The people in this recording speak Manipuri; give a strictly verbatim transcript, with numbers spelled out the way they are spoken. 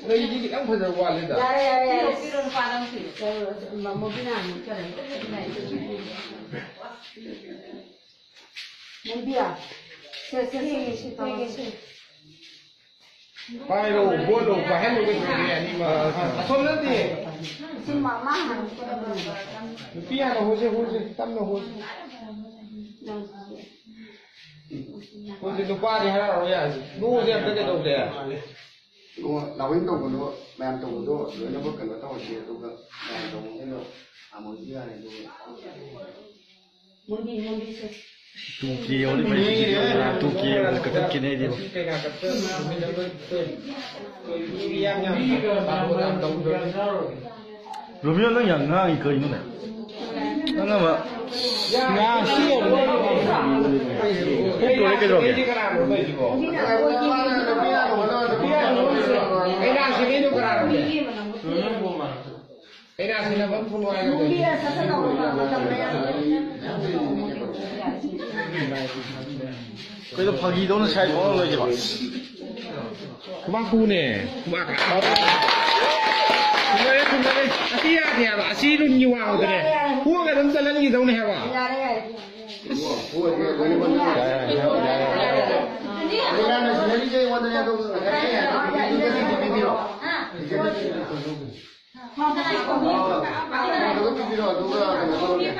ꯅꯣꯏꯗꯤ ꯈꯤꯇꯪ ꯐꯖꯕ ꯋꯥꯠꯂꯤꯗ꯫ ꯌꯥꯔꯦ, ꯌꯥꯔꯦ, ꯌꯥꯔꯦ꯫ ꯃꯣꯕꯤꯅ ꯑꯃꯨꯛ ꯆꯠꯂꯦ꯫ ꯃꯣꯕꯤꯌꯥ, ꯁꯦ, ꯁꯦ, ꯁꯦ, ꯁꯦ, ꯁꯦ, ꯁꯦ꯫ ꯄꯥꯏꯔꯣ, ꯒꯣꯜꯂꯣ, ꯄꯥꯏꯍꯜꯂꯣ ꯀꯩꯗꯧꯔꯒꯦ ꯑꯅꯤꯃꯛ? ꯑꯁꯣꯝ ꯅꯠꯇꯦ꯫ ꯁꯤ ꯃꯥ, ꯃꯥ ꯍꯥꯟꯅ ꯆꯠꯂꯣ꯫ ꯅꯨꯄꯤ ꯍꯥꯟꯅ ꯍꯣꯁꯦ, ꯍꯣꯁꯦ, ꯇꯞꯅ ꯍꯣꯁꯦ꯫ ꯍꯣꯁꯦ, ꯅꯨꯄꯥꯗꯤ ꯍꯔꯥꯎꯔꯣꯏ ꯌꯥꯔꯦ꯫ ꯅꯣꯁꯦ ꯑꯝꯇ ꯀꯩꯗꯧꯗꯦ? ꯅꯣ, ꯂꯥꯎꯋꯤꯡ ꯇꯧꯕꯗꯣ, ꯃꯌꯥꯝ ꯇꯧꯕꯗꯣ ꯂꯣꯏꯅꯃꯛ ꯀꯩꯅꯣ ꯇꯧꯔꯁꯤ, ꯑꯗꯨꯒ ꯃꯌꯥꯝ ꯇꯧꯕꯗꯣ ꯑꯃꯨꯛ ꯌꯥꯔꯦ, ꯑꯗꯨꯒ ꯃꯨꯟꯕꯤ, ꯃꯨꯟꯕꯤꯁꯦ꯫ ꯇꯨ ꯀꯦ ꯌꯧꯔꯗꯤ ꯐꯩ, ꯇꯨ ꯀꯦ ꯌꯧꯔꯗꯤ ꯀꯛꯊꯠꯈꯤꯅꯤ ꯑꯩꯗꯤ꯫ ꯔꯣꯃꯤꯌꯣ, ꯅꯪ ꯌꯥꯝ ꯉꯥꯡꯉꯤ ꯀꯩꯅꯣꯅꯦ? ꯅꯪ ꯑꯃ ꯉꯥꯡ ꯁꯤ ꯌꯧꯔꯦ꯫ ꯀꯣꯛ ꯇꯧꯔꯦ ꯀꯩꯗꯧꯔꯒꯦ? ꯀꯩꯅꯥꯁꯤꯅꯤꯗꯨ ꯀꯅꯥꯅꯣꯅꯦ? ꯀꯩꯅꯥꯁꯤꯅ ꯃꯔꯨ ꯐꯨꯜꯂꯣ ꯍꯥꯏꯒꯗꯣꯏꯅꯤ꯫ ꯃꯨꯟꯕꯤꯔ ꯁꯠ ꯁꯠ ꯇꯧꯔꯣ, ꯃꯇꯝ ꯃꯌꯥꯝ꯫ ꯀꯩꯅꯣ ꯐꯥꯒꯤꯗꯧꯅ ꯁꯥꯏ ꯊꯣꯛꯑ ꯂꯣꯏꯁꯤꯕꯣ? ꯈꯨꯕꯥꯛ ꯈꯨꯅꯦ, ꯈꯨꯕꯥꯛ꯫ ꯈꯨꯅꯔꯦ, ꯈꯨꯅꯔꯦ꯫ ꯑꯁꯤ ꯌꯥꯗꯦ ꯍꯥꯏꯕ, ꯑꯁꯤ ꯔꯨꯜꯒꯤ ꯋꯥꯡꯃꯗꯅꯦ꯫ ꯈꯨꯑꯒ ꯑꯗꯨꯝ ꯆꯠꯍꯟꯈꯤꯗꯧꯅꯦ ꯍꯥꯏꯕ꯫ ꯌꯥꯔꯦ, ꯌꯥꯔꯦ꯫ ꯑꯗꯨꯒ ꯄꯤꯕꯤꯔꯣ, ꯑꯗꯨꯒ ꯀꯩꯅꯣ ꯇꯧꯔꯒꯦ꯫